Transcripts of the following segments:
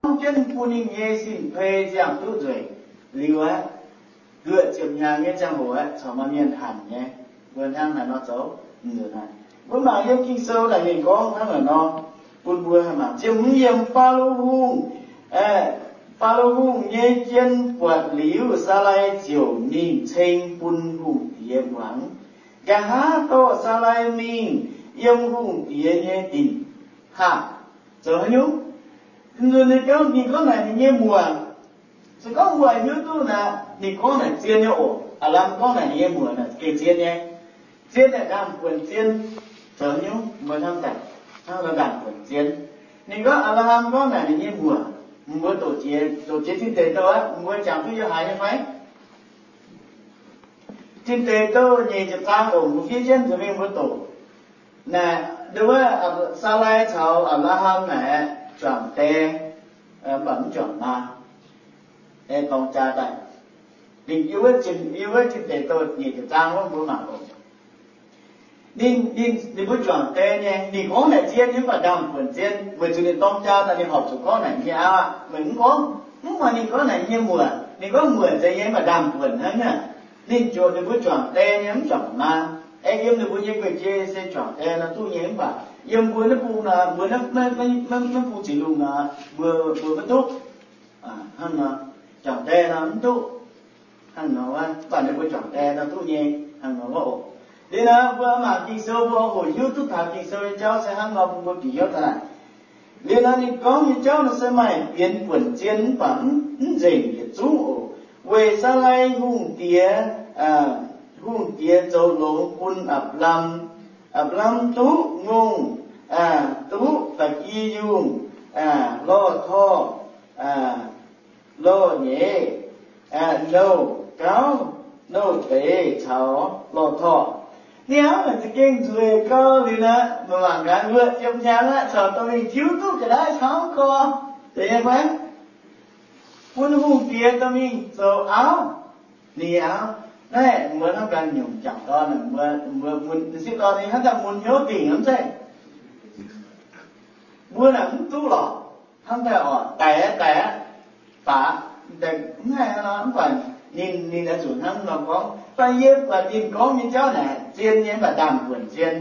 gorngv jienv bun ninh nyei sin-pei ziangh duqv nzueic liuz aqv, guoqv ziepc hnyangx nyei ziangh hoc aqv, caux maaih mienh hanc nyei. Mbuo hnangv naaiv nor zoux nzunc naaiv. Mbuo mangc yiem Ging-Sou naaic ninh gorngv hnangv naaic nor, bun mbuo haih mangc. Ziepc hmz yiemc, Faalo Hungh, Faalo Hungh nyei jien buatc liuz, Saalai ziouc mingh ceng bun hungh diex muangx. Nqa'haav dorh Saalai mingh yiem hungh diex nyei dinc. Haa, zoux haaix nyungc? Nzunc ninh gorngv, ninh gorngv naaic ninh nyei muoc. Se gorngv mbuo haaix nyungc duqv naaic, ninh gorngv naaic zien nyei oc. Aav lamh gorngv naaic ninh nyei muoc naaic gengh zien nyei. Zien naaic ndaamv-buonc zien. Zoux haaix nyungc mbuo hnamv daaih, hnangv nor ndaamv-buonc zien. Ninh gorngv Apc^laa^ham gorngv naaic ninh nyei muoc. Mbuo doqc jiex, doqc jiex Tin Deic Douh aqv, mbuo jangx duqv yiem haaix nyei fai? Tin Deic Douh nyic ziepc zaang oc, mbuo fiev jienv nzunc mingh mbuo doqc. Naaic, nduov, Saalai caux Apc^laa^ham naaic juangc die, mv baac mv juangc maa, dorng jaa daaih. Ninh yiem wuov Tin Deic Douh nyic ziepc zaang wuov mbuo mangc oc. Ninh, ninh, ninh mbuo juangc die nyei, ninh gorngv naaic zien nyei mv baac ndaamv-buonc zien, weic zuqc ninh dorng jaa daaih ninh horpc zuqc gorngv naaic nyei auv aqv. Meih mv gorngv, mv baac ninh gorngv naaic nyei muoc, ninh gorngv muoc zeiz nyei mv baac ndaamv-buonc hnangv naaic. Ninh juoqc ninh mbuo juangc die nyei mv juangc maa. Aengx yiem ninh mbuo nyei guei-jei se juangc die nor duqv nyei mv baac yiem mbuo naaiv bung nor, mbuo naaiv, naaiv, naaiv bung Ziex Lungh nor, mbuo, mbuo maiv duqv. Hnangv nor, juangc die nor mv duqv. Hnangv nor wuov, mv baac ninh mbuo juangc die nor duqv nyei. Hnangv nor wuov oc. Liuz nor mbuo mangc Ging-Sou mbuo hoqc hiuv duqv taux Ging-Sou nyei jauv se hnangv nor bun mbuo bieqc hnyouv daaih. Liuz nor ninh gorngv nyei jauv nor se maaih bienx buonc zien mv baac mv nzengc yietc zungv oc. Weic Saalai hungh diex, hungh diex zoux longx bun Apc^lam. Apc^lam duqv ngongh, duqv ba'gi yungh, lorh torh, lorh nyeiz, nouh gauv, nouh deix caux lorh torh. Niaa, za'gengh nzueic gau liuz nor, mangc gaax, luoqc ziepc hnyangx aqv, caux dorh mingh tiuv duqv ga'naaiv camv gorx. Zeiz nyei fai? Bun hungh diex dorh mingh zoux auv, ninh nyei auv. Naaiv mbuo hnamv ganh nyungc jangc dorn, mbuo, mbuo mun sieqv dorn nyei hnamv daaih mun hnyouv dingc mv zeiz. Mbuo naaic mv duqv lorqc. Hnamv daaih oc, daic aqv, daic aqv, baac mv haih nor, mv baac ninh, ninh oix zuqc hnangv nor gorngv. Mv baac yie buatc ninh gorngv nyei jauv naaic zien nyei, mv baac ndaamv-buonc zien.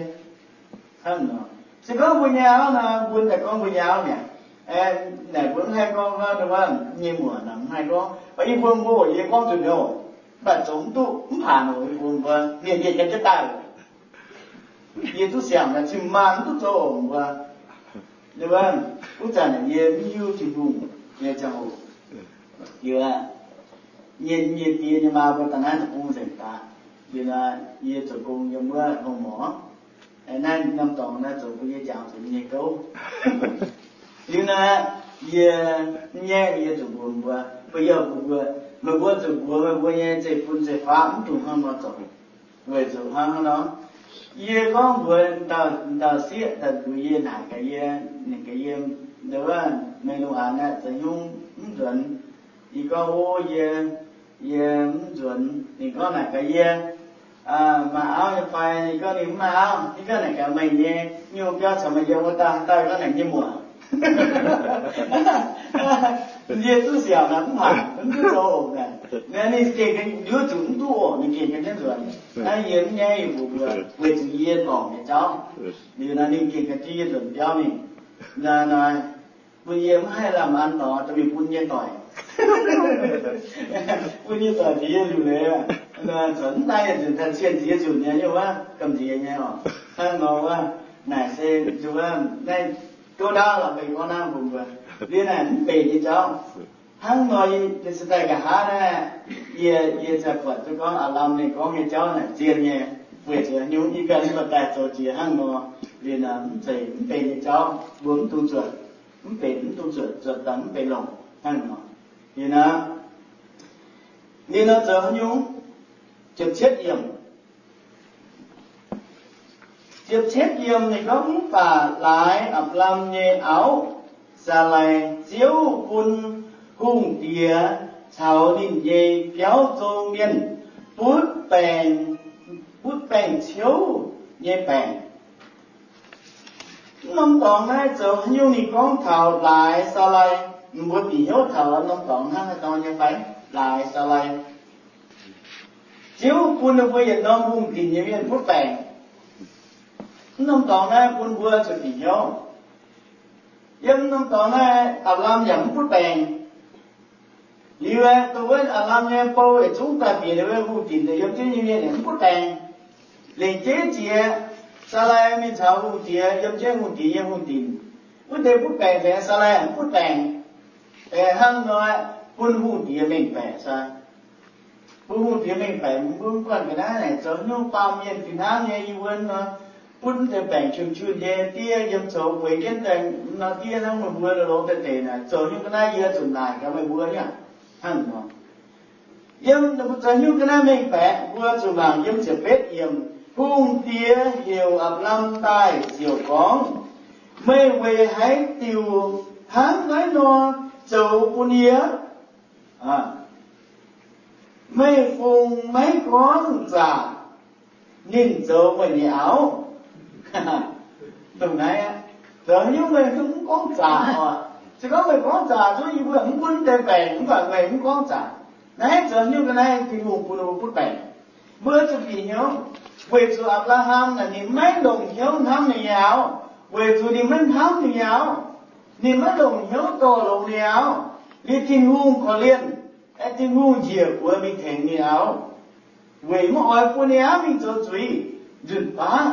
Hnangv nor, se gorngv mbuo nyei auv nor, mbuo daaih gorngv mbuo nyei auv mi'aqv. Naaic mbuo mv haih gorngv hnangv wuov nyei muoc nor, mv haih gorngv. Mv baac yie mbuo mbuo, yie gorngv nzunc nyei oc, mv baac zoux mv duqv, mv baac nor yie mbuo mbuo mienh mienh ganh jienv daaih oc. Yie duqv siangx naaic, cin-maah mv duqv zoux oc mbuo. Wuov zanc naaic yie mv hiuv Tin-Hungh nyei ziangh hoc, liuz, yie nyei die nyei maa mbuo daaih naaiv deic-bung nzengc daaih. Liuz nor, yie zoux gong yiem wuov hlo morc. Naaiv norm dorngx naaiv zoux bun yie jangx zuqc nyei gouv. Liuz nor, yie mv nyaiv, yie zuqc mbuox mbuo, mbuo yie mbuox mbuo, meih mbuo zuqc mbuox meih mbuo nyei zeiv-fun zeiv-faqv mv dungx hnangv nor zoux. Weic zuqc hnangv nor, yie gorngv mbuox dauh, dauh sieqv daaih mbuox yie naaic gaax yie, ninh gaax yie, nduov, meih lungh aanx naaiv zoux hnyungv mv nzuonx. Yie gorngv, o, yie, yie mv nzuonx. Ninh gorngv naaic gaax yie, maaih auv nyei fai? Yie gorngv ninh mv maaih auv. Yie gorngv naaic gaax meih nyei nyuj biauv caux meih yiem wuov dauh, dauh gorngv naaic nyei muoc. Yie duqv siaauc naaic mv hanc, mv duqv zoux oc naaic. Naaiv ninh gengh nduov zuqc mv duqv oc, ninh gengh ga'nyietv nzuonx. Naaiv yie mv nyaiv yie mbuox mbuo, weic zuqc yie dorngc nyei jauv. Liuz naaiv ninh gengh ga'nyietv yie nzuonx biauv mingh. Naaiv, naaiv, bun yie mv haih lamh an dorngx dorh mingh bun nyei doic. Bun nyei doic nziex yie liuc leiz, zuotc mv daaih nzunc daaih cien nziex nzunc nyei, yie wuov gamh nziex nyei oc. Hnangv nor wuov, naaic se nzunc wuov naaiv gouv ndaauv lorqc, mbenc gorngv naaiv mbuox mbuo, liuz naaic mv benx nyei jauv. Hnangv nor yie se daaih nqa'haav naaiv, yie, yie ziouc buatc duqv gorngv aav lamh ninh gorngv nyei jauv naaic zien nyei, weic zuqc nyungc yie ganh mv baac daaih zoux jiex hnangv nor, liuz naaic mv zeiz mv benx nyei jauv, mbuo mv dungx zuotc, mv benx mv dungx zuotc, zuotc daaih mv benx longc hnangv nor. Liuz naaic, liuz naaic zoux haaix nyungc? Ziepc cietv yiemc. Ziepc cietv yiemc ninh gorngv, mv baac laaix Apc^lam nyei auv, Saalai, Ziouv bun hungh diex caux ninh nyei biauv zong mienh butv baengc, butv baengc ciouv nyei baengc. Mv norm dorngx naaiv zoux haaix nyungc ninh gorngv taux laaix Saalai? Mbuo bieqc hnyouv taux norm dorngx hnangv haaix nor nyei fai? Laaix Saalai. Ziouv bun ninh mbuo yietc norm hungh dinc nyei mienh butv baengc. Mv norm dorngx naaiv bun mbuo zuqc bieqc hnyouv. Yiem norm dorngx naaiv Apc^laam yaac mv butv baengc. Liuz aeqv, dongh wuov Apc^laam nyei bou yietc zungv daaih bieqc ninh mbuo hungh dinc, yiem jienv nyei mienh yaac mv butv baengc. Lengc jeiv jiex, Saalai mingh caux hungh diex yiem jienv hungh diex nyei hungh dinc. Wuov deix butv baengc nzengc, Saalai mv butv baengc. Hnangv nor, bun hungh diex mengh baeqc sai. Bun hungh diex mengh baeqc, mbuo mv guanh ga'naaiv naaic zoux nyungc baamh mienh fih hnangv nyei, yie mbuo nor, butv mv deix baengc qiemx junh nyei diev yiem coux bueix jienv daaih nor, diev hnangv meih mbuo longx deix deix naaic, zoux nyungc ga'naaiv yie zuqc naaic gaax meih mbuo niaa. Hnangv nor, yiem zoux nyungc ga'naaiv mengh baeqc, mbuo zuqc mangc yiem ziepc betv yiemc. Hungh diex heuc Apc^laam daaih ziouc gorngv, Meih weic haaix diuc hnangv naaiv nor zoux bun yie? Meih fungc maiv gorngv zaqc ninh zoux meih nyei auv? Dongh naaiv aqv. Zoux nyungc meih mv gorngv zaqc oc. Se gorngv meih gorngv zaqc zungv yie mbuo mv bun deix baengc, mv baac meih mv gorngv zaqc. Naaiv zoux nyungc ga'naaiv Tin-Hungh bun mbuo butv baengc. Mbuo zuqc bieqc hnyouv, weic zuqc Apc^laa^ham naaic ninh maiv longc hnyouv hnamv ninh nyei auv, weic zuqc ninh maiv hnamv ninh nyei auv. Ninh maiv longc hnyouv dorh longx ninh nyei auv. Liuz Tin-Hungh korv-lienh, Tin-Hungh njiec buoz mingh tengx ninh auv, weic maiv oix bun ninh auv mingh zoux zuiz. Nzunc baav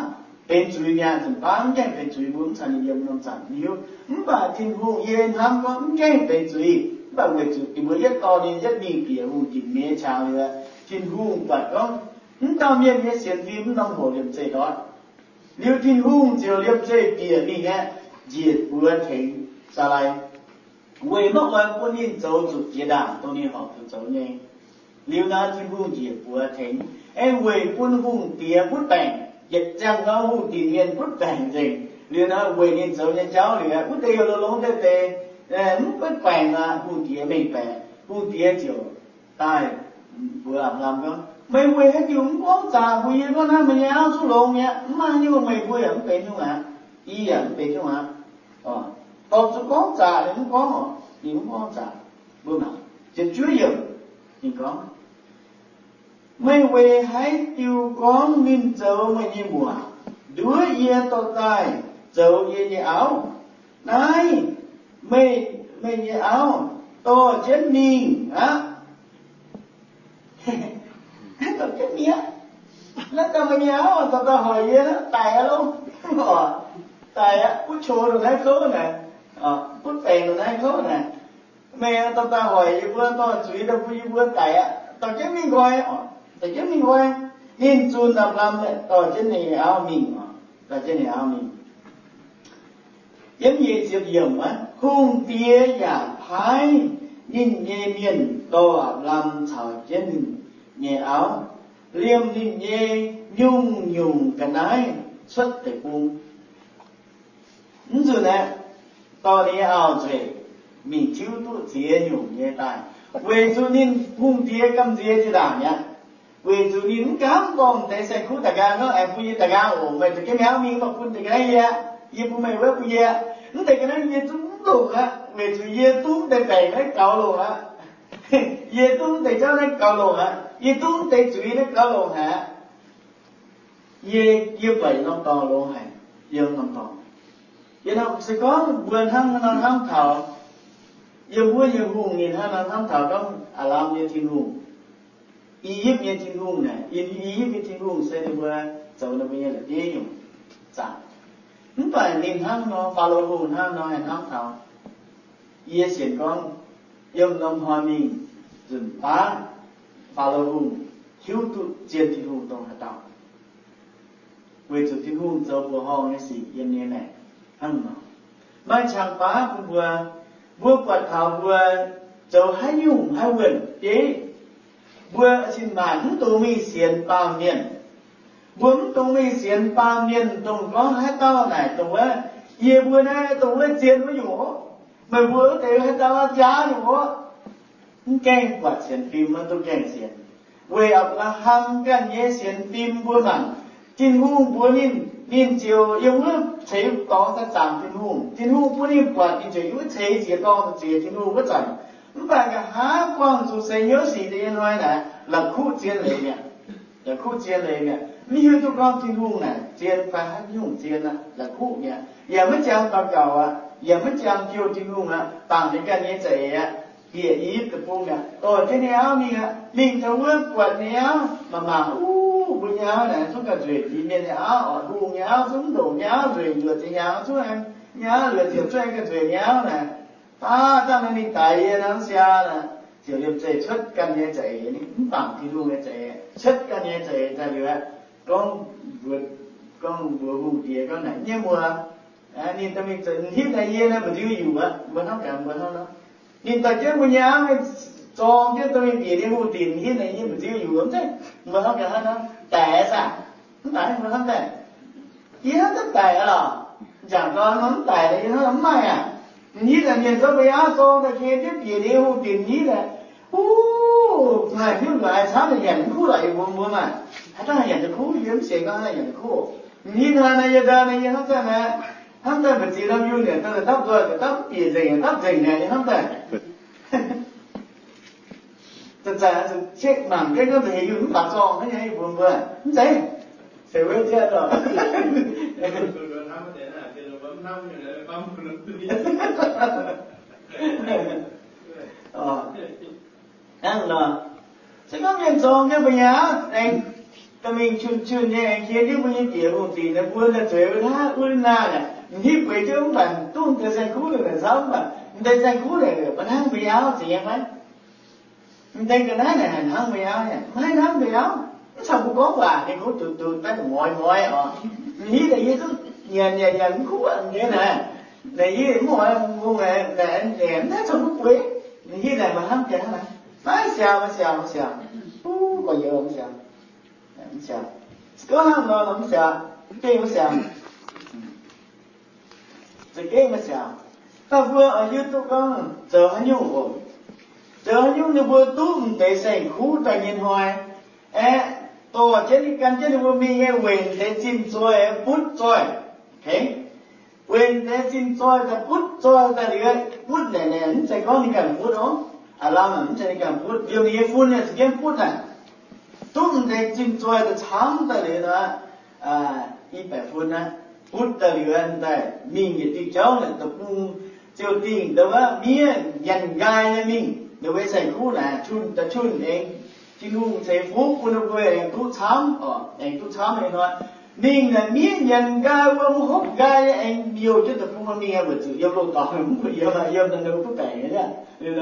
benx zuiz mi'aqv, nzunc baav mv gaengh benx zuiz, mbuo mv caux ninh yiem norm zanc hiuv. Mv baac Tin-Hungh, yie hnamv gorngv mv gaengh benx zuiz, mv baac weic zuqc ninh mbuo yietv dorh ninh yietv mingh bieqc hungh dinc nyei qangx liuz, Tin-Hungh buatc gorngv mv dauh mienh nyei sienx fim mv norm hoc liemh zeih ndortv. Liuz Tin-Hungh ziouc liemh zeih bieqc mingh aeqv, njiec buoz tengx Saalai, weic maiv oix bun ninh zoux zuqc jiex ndaangc dongh ninh horpc zuqc zoux nyei. Liuz nor Tin-Hungh njiec buoz tengx, aengx weic bun hungh diex butv baengc, yietc ziangh nor hungh dinc mienh butv baengc nzengc. Liuz nor weic ninh zoux nyei jauv liuz, wuov deix yaac longx-longx deix deix mv butv baengc aqv. Hungh diex mengh baeqc, hungh diex ziouc daaih mbuox Apc^laa^ham gorngv, Meih weic haaix diuc mv gorngv zaqc mbuox yie gorngv naaiv meih nyei auv zungv longx mi'aqv? Mv maaih nyungc meih mbuo yaac mv benx nyungc aqv. I yaac mv benx nyungc aqv. Horpc zuqc gorngv zaqc ninh mv gorngv oc. Ninh mv gorngv zaqc. Mbuo mangc ziepc juov yiemc, ninh gorngv, Meih weic haaix diuc gorngv ninh zoux meih nyei muoc, nduov yie dorh daaih zoux yie nyei auv? Naaiv meih, meih nyei auv dorh jienv mingh aqv. Dorh jienv mingh aqv. Naaiv dauh meih nyei auv dorh daaih hoic yie daic aqv loh. Daic aqv, butv cox ndongc naaiv kouv naaic, butv baengc ndongc naaiv kouv naaic. Meih dorh daaih hoic yie mbuo, dorh zuiz daaih bun yie mbuo daic aqv. Dorh jienv mingh nqoi, dorh jienv mingh nqoi. Ninh zunh Apc^laa^ham dorh jienv ninh auv mingh, dorh jienv ninh auv mingh. Yiem nyic ziepc yiemc, hungh diex yaac paaiv ninh nyei mienh dorh Apc^laa^ham caux jienv ninh nyei auv liemh ninh nyei nyungc-nyungc ga'naaiv cuotv deic-bung. Mv nzunc aeqv, dorh ninh nyei auv-nzueic mingh tiuv duqv ziex nyungc nyei daaih, weic zuqc ninh hungh diex gamh nziex jiex ndaangc mi'aqv. Weic zuqc ninh mv gaamv dorh deix saeng-kuv daaih nqaang gorngv, Aengx bun yie daaih nqaang oc. Meih dorh jienv mi'aqv, mingh mv baac bun deix ga'naaiv yie aqv. Yie bun meih wuov bun yie aqv. Mv deix ga'naaiv yie zungv mv longc aqv, weic zuqc yie duqv mv deix baengc naaiv gaux longc aqv. Yie duqv mv deix jauv naaiv gaux longc aqv. Yie duqv mv deix zuiz naaiv gaux longc haic aqv. Yie, yie buatc yietc norm dorngx longx haic, yiem norm dorngx. Yie nor se gorngv mbuo hnangv nor hnamv taux, yiem wuov nyei hungh ninh hnangv nor hnamv taux gorngv Aalam nyei Tin-Hungh, I^yipv nyei Tin-Hungh naaic, I^yipv nyei Tin-Hungh se ninh mbuo zoux ninh mbuo nyei la'bieiv nyungc zaangc. Mv baac ninh hnangv nor, Faalo Hungh hnangv nor haih hnamv taux. Yie sienx gorngv yiem norm hnoi mingh nzunc baav Faalo Hungh hiuv duqv zien Tin-Hungh dongh haaix dauh, weic zuqc Tin-Hungh zoux mbuoqc horngh nyei sic yiem nyei maengc hnangv nor. Maaih qangx baav bun mbuo, mbuo buatc taux mbuo zoux haaix nyungc haaix wuonh bieiv, mbuo cin-maanc mv dungx mingh sienx baamh mienh. Mbuo mv dungx mingh sienx baamh mienh dongh gorngv haaix dauh naaic dongh wuov, yie mbuo naaiv dongh wuov zien wuov nyungc oc. Meih mbuo wuov deix haaix dauh jaav nyungc oc. Mv gaengh buatc sienx fim maiv duqv gaengh sienx. Weic Apc^laa^ham ganh nyei sienx fim mbuo mangc, Tin-Hungh mbuox ninh, Ninh ziouc yiem wuov ceix dorngx daaih zaangc Tin-Hungh. Tin-Hungh bun ninh buatc, ninh ziouc yiem wuov ceix ziex dorngx ziex Tin-Hungh wuov zanc. Mv baac nqa'haav buangh zuqc seix hnyouv sic deix nyei hnoi naaic, la'kuqv zien leiz mi'aqv. La'kuqv zien leiz mi'aqv. Mv hiuv duqv gorngv Tin-Hungh naaic zien fai haaix nyungc zien aqv, la'kuqv mi'aqv. Yaac maiv ziangx daux gaux aqv, yaac maiv ziangx jouh Tin-Hungh aqv, bangc ninh ganh nyei za'eix aqv. Bieqc I^yipv Deic-Bung mi'aqv, dorh jienv ninh auv mingh aqv. Mingh taux wuov buatc ninh auv mangc mangc, uv, mbuo nyei auv naaic zungv ganh nzueic jiex mienh nyei auv oc. Hungh nyei auv zungv ndongc nyei auv nzueic nzuoqc ziex hnyangx zungv, nyei auv luoqc ziepc zungv ganh nzueic nyei auv naaic. Aav, dangh naaiv ninh daix yie naaiv siaa naaic, ziouc liemh zeih cuotv ganh nyei za'eix, ninh mv bangc Tin-Hungh nyei za'eix, cuotv ganh nyei za'eix daaih liuz aqv. Gorngv, gorngv mbuox hungh diex gorngv naaic, nyei muoz, ninh dorh mingh za'eix, hitv naaic yie naaic mba'nziu yuqc aqv, mbuo hnamv gaax mbuo hnamv nor. Ninh dorh jienv mbuo nyei auv mingh zorng jienv dorh mingh bieqc ninh hungh dinc, hitv naaic yie mba'nziu yuqc mv zeiz, mbuo hnamv gaax hnangv nor, daix aqv. Mv baac mbuo hnamv daaih, yie hnamv duqv daic aqv lorqc. M'jangc dorn mv daic, yie hnamv mv maaih aqv. M'hitv naaic mienh zorqv mbuo nyei auv zorng daaih ken jienv bieqc ninh hungh dinc m'hitv naaic, uv, maaih hiuv luaix camv, nyanc mv kuv lorqc, yie mbuo mbuo maah. Haaix dauh nyanc duqv kuv, yie mv sienx gorngv haaix dauh nyanc duqv kuv. M'hitv hnoi naaic yie ndau naaic yie hnamv daaih naaic, hnamv daaih mba'ziex lamh yungh nyanc daaih dapv nzoih dapv bieqc nzengc, dapv nzengc naaic yie hnamv daaih. Zanc-zanc zuqc qieqv mangc jienv gorngv heuc yie mv baac zorng hnangv nyei, yie mbuo mbuo mv zeiz, se wuov jienv lorqc. Hnangv nor, se gorngv mienh zorng jienv mbuo nyei auv aengx dorh mingh junh junh nyei, aengx ken jienv mbuo nyei bieqc hungh dinc, mbuo naaic zueiz wuov hnangv wuov naaic, m'hitv bueix jienv mv baac duqv deix saeng-kuv ninh naaic camv, mv baac m'deix saeng-kuv naaic mv hnangv mbuo nyei auv zeiz nyei fai? M'deix ga'naaiv naaic hnangv mbuo nyei auv, maiv hnangv mbuo nyei auv. Mv caux mbuo gorngv waac, ninh kungx duqv duqv daaih moix moix oc. M'hitv naaic yie duqv nyanc nyanc nyanc mv kuv aqv, m'deix naaic, naaic yie mv oix mbuo naaic, naaic mv caux mbuo bueix. M'hitv naaic maaih hnamv jiex hnangv naaic, maiv siaaux, maiv siaaux, maiv siaaux. Gorx-youz mv siaaux, mv siaaux. Gorngv hnangv nor mv siaaux, gengh mv siaaux. Za'gengh maiv siaaux. Dauh mbuo oix hiuv duqv gorngv zoux haaix nyungc oc. Zoux haaix nyungc ninh mbuo duqv m'deix saeng-kuv daaih nyei hnoi, aeqv, dorh jienv ninh gan jienv ninh mbuo mingh nyei weic m'deix zinh zoih butv zoih. Weic m'deix zinh zoih daaih butv zoih daaih liuz, butv naaic, naaic mv zeiz gorngv ninh ganh butv oc. Aav lamh mv zeiz ninh ganh butv, liemh ninh nyei fun naaic za'gengh butv naaic. Duqv m'deix zinh zoih daaih camv daaih liuz nor, i baeqc fun naaiv, butv daaih liuz daaih mingh yietc diuh jauv naaic deic-bung ziouc dingh ndau wuov miev nyanc nqaai nyei mingh, ninh mbuo saeng-kuv naaic, junh daaih junh aengx, Tin-Hungh ceix fuqv bun ninh mbuo aengx duqv camv oc, aengx duqv camv nyei hnoi. Mingh naaic miev nyanc nqaai wuom hopv nqaai nyei aengx youh jienv deic-bung mingh, weic zuqc yiem loz-dorngx mv bun yiem, yiem naaiv ninh mbuo duqv baengc nyei, ninh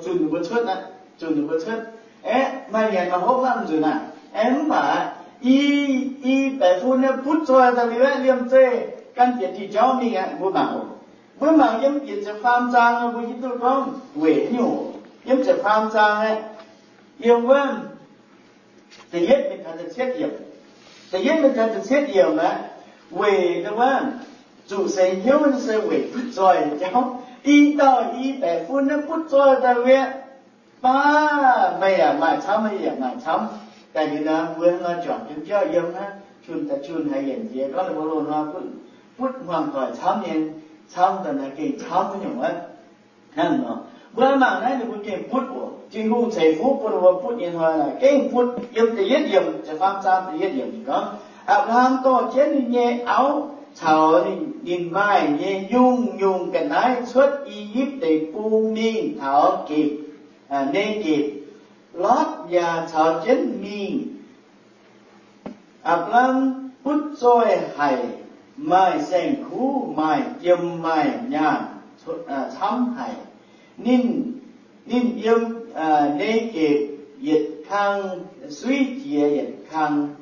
zunh ninh mbuo cuotv aqv, zunh ninh mbuo cuotv. Aeqv, maaih nyanc maaih hopv hnangv nzunc naaic. Aeqv, mv baac i, i baeqc fun naaiv butv zoih daaih liuz aeqv, liemh zeih gan bieqc diuh jauv mingh aqv. Mbuo mangc oc. Mbuo mangc yiem bieqc ziepc faam zaang nor, mbuo hiuv duqv gorngv weic haaix nyungc oc. Yiem ziepc faam zaang aeqv, yiem wuov da'yietv mingh taux da'cietv yiemc. Da'yietv mingh taux da'cietv yiemc aeqv, weic wuov zuqc seix hnyouv naaiv se weic butv zoih jauv. I dauh i baeqc fun naaiv butv zoih daaih liuz aeqv, baav meih yaac maaih camv, yie yaac maaih camv. Daaih liuz nor, mbuo hnangv nor juangc jienv biauv yiem hnangv, junh daaih junh haiz yienc nziex gorngv ninh mbuo loz-hnoi butv, butv hmuangx doic camv nyei, camv daaih naaiv gengh camv wuov nyungc wuov. Hnangv nor, mbuo mangc naaiv ninh mbuo gengh butv oc. Tin-Hungh ceix fuqv bun ninh mbuo butv nyei hnoi naaic gengh butv. Yiem da'yietv yiemc, ziepc faam zaang da'yietv yiemc ninh gorngv, Apc^laa^ham dorh jienv ninh nyei auv caux ninh maaih nyei nyungc-nyungc ga'naaiv cuotv I^yipv Deic-Bung mingh taux Ge, Negepc. Lotv yaac caux jienv mingh. Apc^laam butv zoih haic, maaih saeng-kuv, maaih jiem, maaih nyaanh camv haic. Ninh, ninh yiem Negepc yietc kang suiv jiex yietc kang,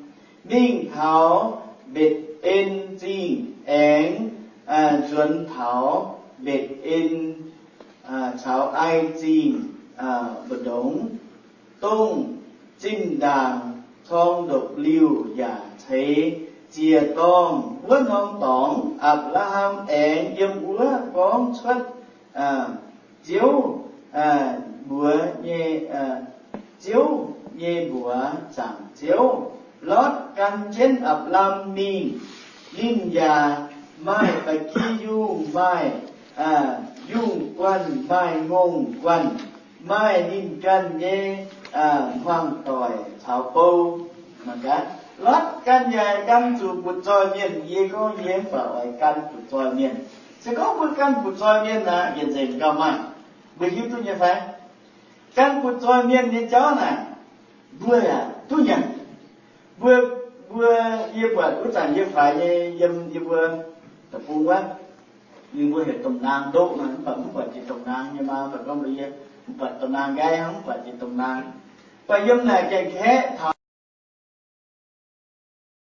mingh taux Mbetc^en Zingh aengx nzuonx taux Mbetc^en caux Ai Zingh mbu'ndongx, dongh zinh ndaangc corng ndopv-liuh yaac ceix ziec-dorngh wuov norm dorngx. Apc^laa^ham aengx yiem wuov gorngv cuotv Ziouv mbuox nyei, Ziouv nyei mbuox zaangc Ziouv. Lotv gan jienv Apc^laam mingh. Ninh yaac maaih ba'gi yungh, maaih yungh guanh, maaih ngongh guanh, maaih ninh ganh nyei hmuangv doic caux bou. Mangc gaax, Lotv ganh yaac gan zuqc butv-zoih mienh. Yie gorngv yie mv baac oix gan butv-zoih mienh. Se gorngv mbuo gan butv-zoih mienh aqv, yietc nzengc gauh maaih. Mbuo hiuv duqv nyei fai? Gan butv-zoih mienh nyei jauv naaic, mbuo yaac duqv nyanc. Mbuo, mbuo, yie buatc wuov zanc yie faix nyei yiem yie mbuo deic-bung wuov, ninh mbuo heuc domh naang ndoqv, mv baac mv buatc jiex domh naang nyei maa, mv baac gorngv mbuox yie, mv buatc domh naang nqaai, mv buatc jiex domh naang. Mv baac yiem naaic Janx-Kaeqv taux